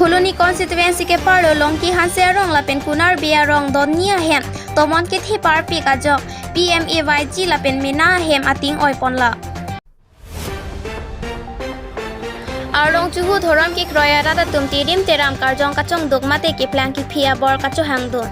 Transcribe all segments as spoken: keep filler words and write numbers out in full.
Phuloni constituency keparlo Longki Hanse arong lapen Kunar Bey arong donni ahem tomon kethe parpik ajok P M A Y G lapen mena ahem ating oiponlap. Arlong chuhu dhorom kekroi arat atum tirim teram karjong kachongduk mate keplang kephi abor kachohangdun.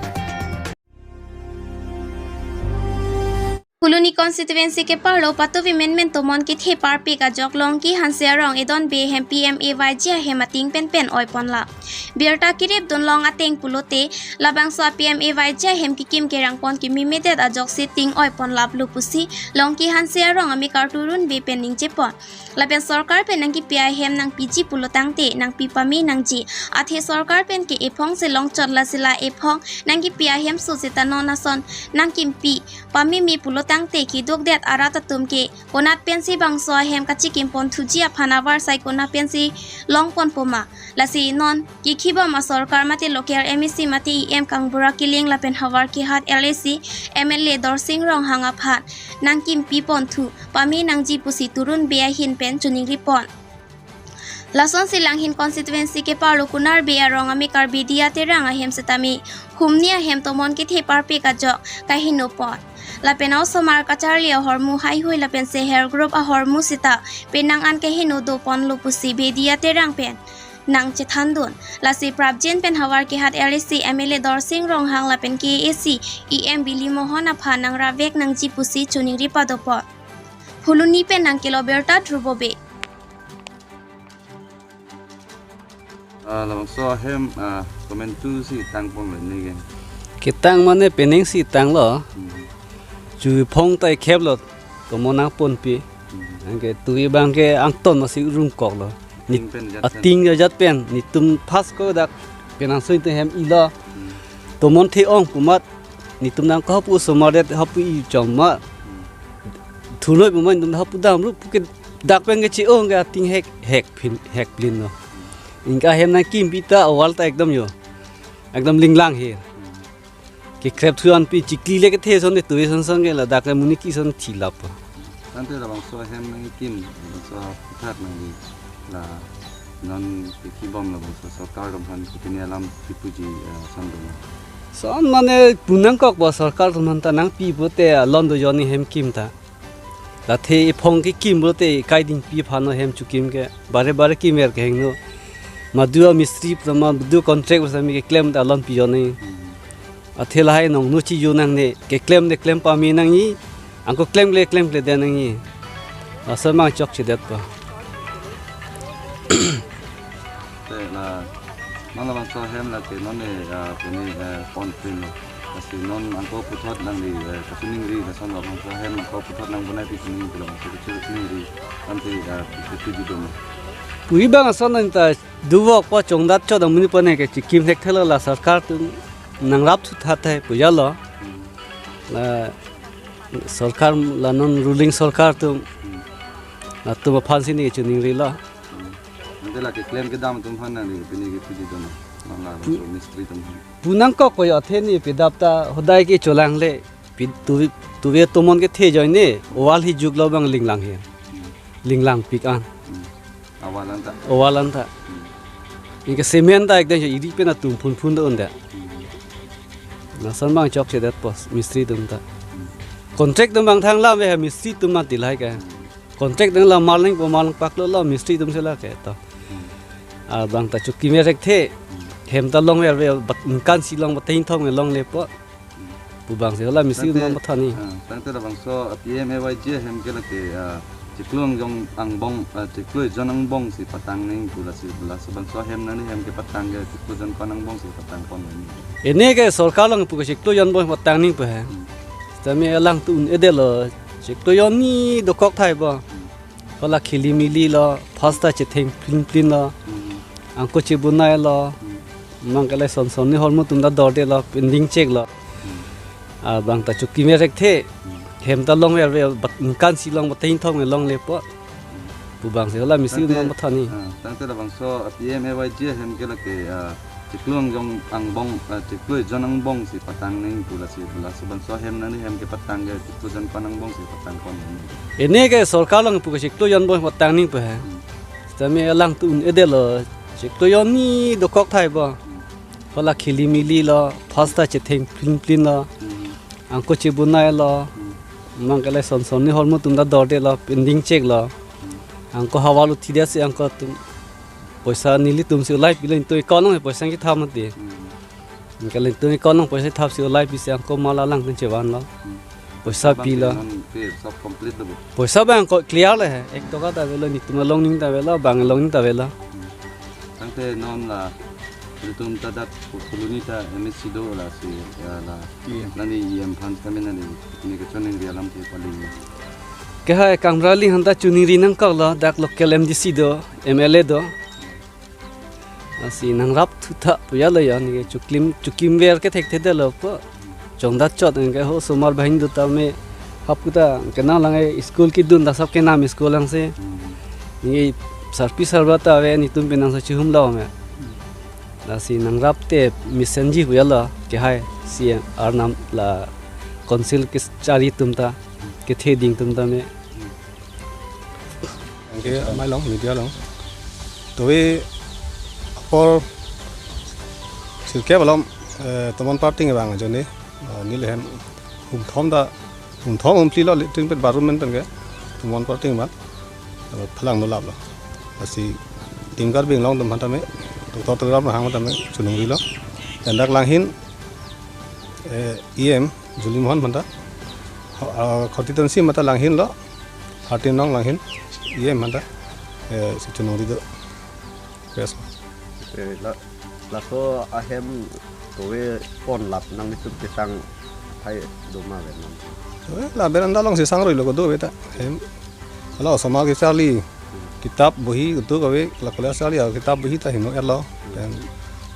Phuloni constituency keparlo patuvi menmen tomon kethe parpik ajok Longki Hanse arong edon bey ahem P M A Y G ahem ating penpen oiponlap. Birta kirip dunlong ateng pulote labangso a P M A Y G ahem kekim kerangpon kemimedet ajok si ting oiponlaplo pusi Longki Hanse arong amekar Turun Bey pen ningjepon. Lapen sorkar pen nangkepi ahem nangpiji pulo tangte nangpi pame nangji. Athe sorkar pen ke ephong si longchot, lasi la ephong nangkepi ahem so seta non ason nangkimpi pameme pulo tangte kedukdet arat atum ke konat pensi bangso ahem kachikim ponthuji aphan avarsai konat pensi longponpo ma. Lasi non kekhibom asorkar mate local M A C mate E M Kangbura Killing lapen havar kehat L A C M L A Dorsing Ronghang aphan nangkimpi ponthu pame nangji pusi Turun Bey ahin pen choningripon. Lasonsi Langhin constituency keparlo Kunar Bey arong amekar Bedia Terang ahem setame humni ahem tomon kethe parpik ajok kahinopon. Lapen osomar kacharli ahormu haihui lapen seher group ahormu seta penang an kahino doponlo pusi Bedia Terang pen nangchethandun. Lasi prapjin pen havar kehat L A C M L A Dorsing Ronghang lapen K A A C E M Bili Mohon aphan nangrapvek nangji pusi choningri padopon. Phuloni pen nangkelo birta Dhrubo Bey. Ah, labangso ahem, ah, komantu si tangponlo neke? Ketang mane penang si tanglo. Hmm. Chuphong tai kheplo, tomon nangponpi. Hmm. Anke tui abang ke angton masi rungkoklo. Ni ating pen jat pen. Ating jat pen, netum pas ko dak penang soi te hem ilo. Hmm. Tomon the-ong pu amat, netum nangkok pu osomar det hapu i chom ma. Hmm. Thunoi pu amat netum hapu damlo puke dak pen ke chi-ong ke ating hek, hek phin, hek plin lo. Anke ahem nangkimpi ta awal ta ekdom jo. Ekdom linglang he. Kekrep thu anpi chikli le kethe ason de tui ason ason ke ladak le monit ke ason thilap. Tangte labangso ahem nangkim, labangso aphuthak nangli la non kekhibom labangso sorkar atum aphan kopine alam kipuji, eh, ason doma? Ason mane pu nangkokpo, sorkar atum aphan ta nangpi pulote alon do joni hem kim ta. Lathe ephong kekim pulote kai dingpi aphan ahem chukim ke bare bare kimer kehingno. Madu amistri pu ma madu contract pu sami keklem ta alon pi joni. Hmm. Athe lahai nong no chiju nangne, keklem de klem pame nangji, angko klemkle klemkle de nangji. Laso mang chokchedetpo. Te la, non labangso ahem lake non ne, ah, pini, eh, pon pin lo. Lasi non angko puthot nangli, eh, kachiningri, lason labangso ahem angko puthot nang bonai pi chiningri, labangso kachiningri, tangte, eh, kachiningri doma? Pu abang ason nang ta dovokpo, chongdat chodam muni pone ke chikim thekthelo, la sorkar atum nangrap thu thathai pu jalo. Hmm. La sorkar la non ruling sorkar atum, hmm, latum aphan si ne chiningrilo. Hmm. Ante la keklem kedam atum aphan nangli pini kipuji doma? Non la pu- so mistri atum aphan. Pu nangkokpo jo, athe ne pedap ta hodai ke cholang le. Pi tu, tuve tomon kethe ajoine, owal hi juklo abang linglang he. Hmm. Linglangpik an. Hmm. Awal an ta. Awal an ta. Hmm. Anke cement ta ekdam jo iri pen atum phunphun do-un de. Hmm. Lason mang chokchedetpo mistri atum ta. Hmm. Contract atum abang thang lam ve mistri atum mati lahai ke. Hmm. Contract atum la marling po marling paklo lo mistri atum si lake to. Hmm. Abang ta chukime thekthe. Hmm. Hem ta longver ve bat, ningkan isi long bat, hini thom ke longlepo. Pu abang si hala mistri atum mathani. Tangte, ah, tangte labangso P M A Y G ahem ke lake, ah, chiklo jon angbong, ah, chiklo jon angbong si patang nangji pu, lasi, laso bangso ahem nangli hem kepatang ke chiklo jon ko-an angbong si patang pon nangji? Ene ke sorkar along pu ke chiklo jon angbong patang nangji pu he. Hmm. Tame alangtum un-edetlo, chiklo jon hini dokok thai bo. Hmm. Hala khilimili lo, phasta chetheng plinplin lo, hmm, angko chebonai lo, hmm, mang ke lason son ni hormu atum ta dorde lo, pending chek lo. Hmm. Abang ta chukime thekthe, hmm, hem ta longver ve, bat, ningkan isi long bat, hini thom ke longlepo. Hmm. Pu abang si hala mistri atum mathani. Tangte, ah, tangte labangso P M A Y G ahem ke lake, ah, chiklo jon angbong, ah, chiklo jon angbong si patang nangji pu, lasi, laso bangso ahem nangli hem kepatang ke chiklo jon ko-an angbong si patang pon nangji? Ene ke sorkar along pu ke chiklo jon angbong patang nangji pu he. Hmm. Tame alangtum un-edetlo, Chiklo jonni dokok thai bo. Hala khilimili lo, first ta chetheng plin plin lo. Hmm. Angko chebunai lo. Hmm. Mang kele son son ni hormu tum ta dorde lo, pending chek lo. Hmm. Angko hawa lo thidia si angko tum. Poisa nelitum si ulai pilo, netum account along poisa kethap mati. Hmm. Kali netum account along poisa thap si ulai pisi angko mala lang kan chevan lo. Hmm. Poisa pi lo. Bang non pe sab complete lo bo. Poisa bang ko clear le he. Ek toka ta avelo, netum along ning ta avelo, bang along ning ta avelo. Hmm. Tangte non la netum ta dak Phuloni ta M A C do lasi, ya la. Iya. Nangli E M aphan kami nangli, neli kachiningri alam ke paling. Ke hai Kamra Ling aphan ta chiningri nangkok lo, dak local M D C do, M L A do. Lasi nangrap thutha puya lo ya, neli chuklim, chukimver ke thekthedetlo po. Chongdat chot neli ke ho osomar banghini do tame hap kuta kenang lang e school kedun ta sab kenam school lang si. Hmm. Neli sarpi sarbar ta ave, netum penang sa chihum lo me. Lasi nangrap te mesenji puya lo ke hai C M Arnam la council kechari atum ta, kethe ding atum tame. Anke amei along, media along. Tovi apor sirkep alom, eh, tomon parting abang ajoine, eh, neli hem humthom ta, humthom humphli lo, latrine pen bathroom pen pen ke, tomon parting abang, eh, phelang nolap lo. Lasi Team Karbi Anglong atum aphan tame, Doctor Tuliram Ronghang aphan tame, chiningri lo. Ladak langhin, eh, E M, Juli Mohan aphan ta, ho-, ah, khoti tonsi mata langhin lo, thirteen along langhin, E M aphan ta, eh, si chiningri do. Yes. Eh, la, laso ahem tovi pon lap nanglitum kesang thai do ma ave non. Eh, la veranda along si sang roi lo kedo ave ta. Hem. Hala osomar kecharli. Kitab bohi utuk ave, la college charli, ah, kitab bohi ta heno erlo. Pen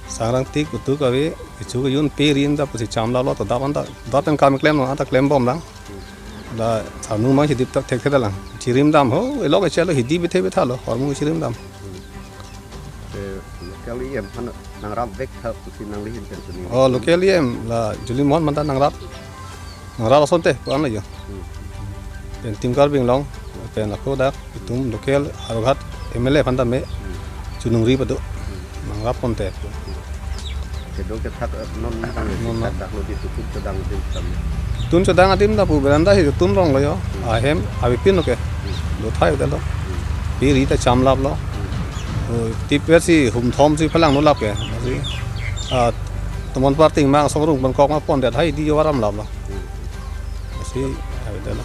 sangrang tik utuk ave, kecho kejun pe ri ta pusi chamlap lo, to dap anta, dap pen kam klem lo, anta klem bom lang. La sarnu mang chedip ta thekthedet lang. Chirim dam ho, elok echelo hidi bethe betha lo, hormu chirim dam. Eh, local E M aphan nangrap vek tha pusi nangli hin pen chiningri. Oh, local E M la Juli Mohan aphan ta nangrap. Nangrap asonte, pu-an lo jo. Hmm. Pen Team Karbi Anglong, pen ako dak, itum local, Howraghat M L A aphan tame, Hmm. chiningri pado. Hmm. Nangrap ponte. Kedo kethak, eh, non bang Non, non. Dak lo di tutun chodang di tame. Tun chodang adim ta pu veranda hi tun rong lo jo. Hmm. Ahem, avepin lo ke. Hmm. Lo thai hotel lo. Hmm. Pe ri ta chamlap lo. Hmm. Oh, tip ver si humthom si phelang nolap ke. Si, ah, tomon parting mang songrung pen kok ma pondet hai di jo aram lap lo. Hmm. Si, ave dei lo.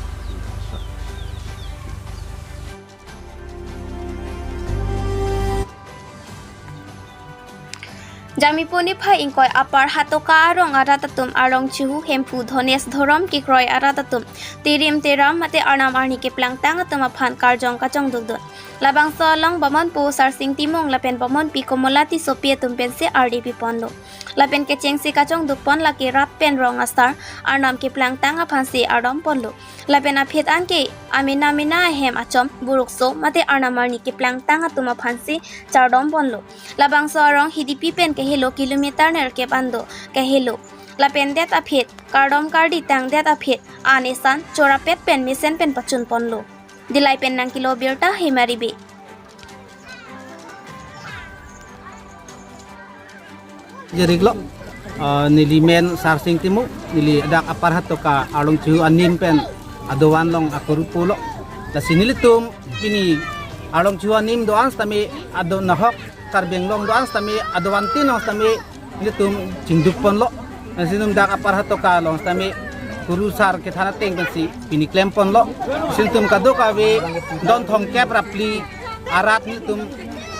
Jangmi puni phai ingkoi apar hatoka arong arat atum Arlong Chihu, Hemphu, Dhonesh, Dhorom kekroi arat atum Tirim Teram mate arnam arni keplangtang atum aphan karjong kachongdukdun. Labangso along Bamonpo Sarsing Timung lapen Bamonpi Komola Tissopi atum pensi ardi piponlo. Lapen kechengsi kachongdukpon lake rat pen rong asar arnam keplangtang aphansi ardomponlo. Lapen aphi an ke amena mena ahem achom burukso mate arnam arni keplangtang atum aphansi chardomponlo. Labangso arong Hidipi pen kehelo kilometer nerkep an do kehelo. Lapen det aphi kardom kardi tangdet aphi an esan chorapet pen mesen pen pachunponlo. Dillai pen nangkelo birta Hemari Bey. Jerik lo, ah, neli men Sarsing Timung, neli dak apar hatoka Arlong Chihu anim pen adovan along akuru pulo. Lasi nelitum pini Arlong Chihu anim do-an sitame ado nahok Karbi Anglong do-an sitame adovan tin along sitame nelitum chingdukponlo. Lasi nelitum dak apar hatoka along sitame kurusar kethan ateng pensi pini klemponlo. Lasi nelitum kadokave don thomkep ra phli arat nelitum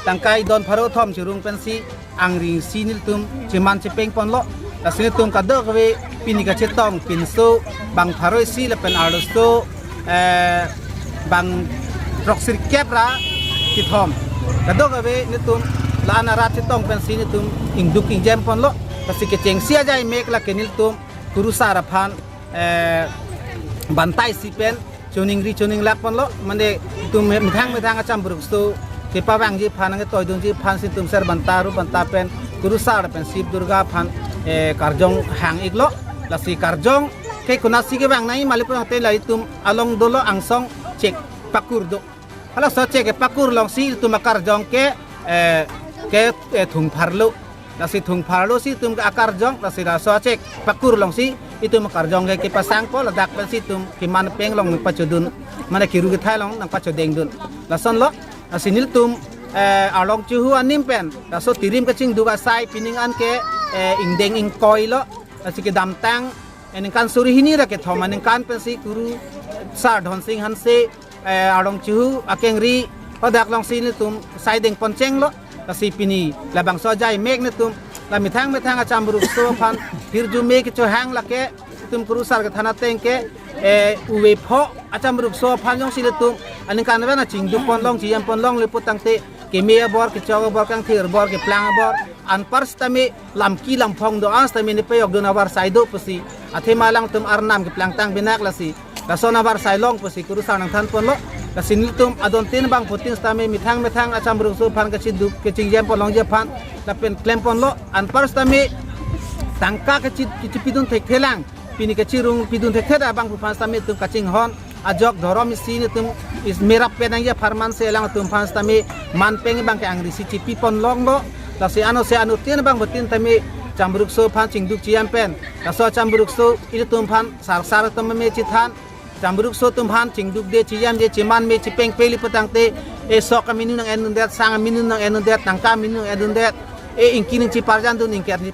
tangkai don pharo thom chirung pensi angring si nelitum cheman chepengponlo. Lasi nelitum kadokave pini kachetong pinso bang pharo isi lapen arloso, eh, bang throksi kep ra kethom. Kadokave nelitum la-an arat chetong pensi nelitum ingduk ingjemponlo. Lasi kechengsi ajai mek lake nelitum kurusar aphan, eh, bantai si pen choningri choninglakponlo, mane itum methang methang acham burukso kepavangji aphan, nangketoidunji aphan si itum ser banta ru banta pen kurusar pen Shiv Durga aphan, eh, karjong hang-iklo. Lasi karjong ke konatsi kevang nangji ma lapu athe la itum along dolo angsong chek pakur do. Halaso chek kepakur alongsi itum akarjong ke, eh, ke eh, thungpharlo. Lasi thungpharlo si itum ke akarjong, lasi laso achek pakur alongsi itum akarjong ke kepasangpo, ladak pensi itum keman peng along nangpachodun, mane keru kethai along nangpachodengdun. Lasonlo, lasi nelitum eh, Arlong Chuhu anim pen laso tirim kachingduk asai pining an ke eh, ingdeng ingkoilo. Lasi kedamtang eh, ningkan suri hini ra kethom aningkan pensi Kurusar Dhonsing Hanse eh, Arlong Chuhu akengri hadak alongsi nelitum saideng ponchenglo. Lasi pini labangso ajai mek nelitum la methang methang achamrukso aphan hirjume kechohang lake itum Kurusar kethan ateng ke eh, uve pho achamrukso aphan jongsi nelitum aningkan ven achingduk ponlong chiyam ponlongle putangte keme abor, kechok abor, kangthir abor, keplang abor, anpar sitame lamki lamphong do-an sitame nepayokdun avarsai do pusi athema alangtum arnam keplangtang binak. Lasi lason avarsai long pusi Kurusar nangthan ponlo. Lasi nelitum adontin bangphutin sitame methang methang achamrukso aphan kachiduk kachingjam ponlongji aphan lapen klem ponlo. Anpar sitame tangka kachi kachipidun thekthelang, pini kachirung pidun thekthe abangphu aphan sitame itum kachinghon ajok dhorom isi nelitum is merap pen nangji apharman si alangtum aphan sitame man peng abang ke angrisi chipi ponlonglo. Lasi ano se anuttin abangphutin tame chamrukso aphan chingduk chiyam pen, laso chamrukso ilitum aphan sarsar atum me chithan, chamrukso atum aphan chingdukde chiyamde chimanme chipengpeli putangte esok aminu nang-endundet, sang aminu nang-endundet, tangka aminu nang-endundet, e ingki ning chiparjandun, ingki arni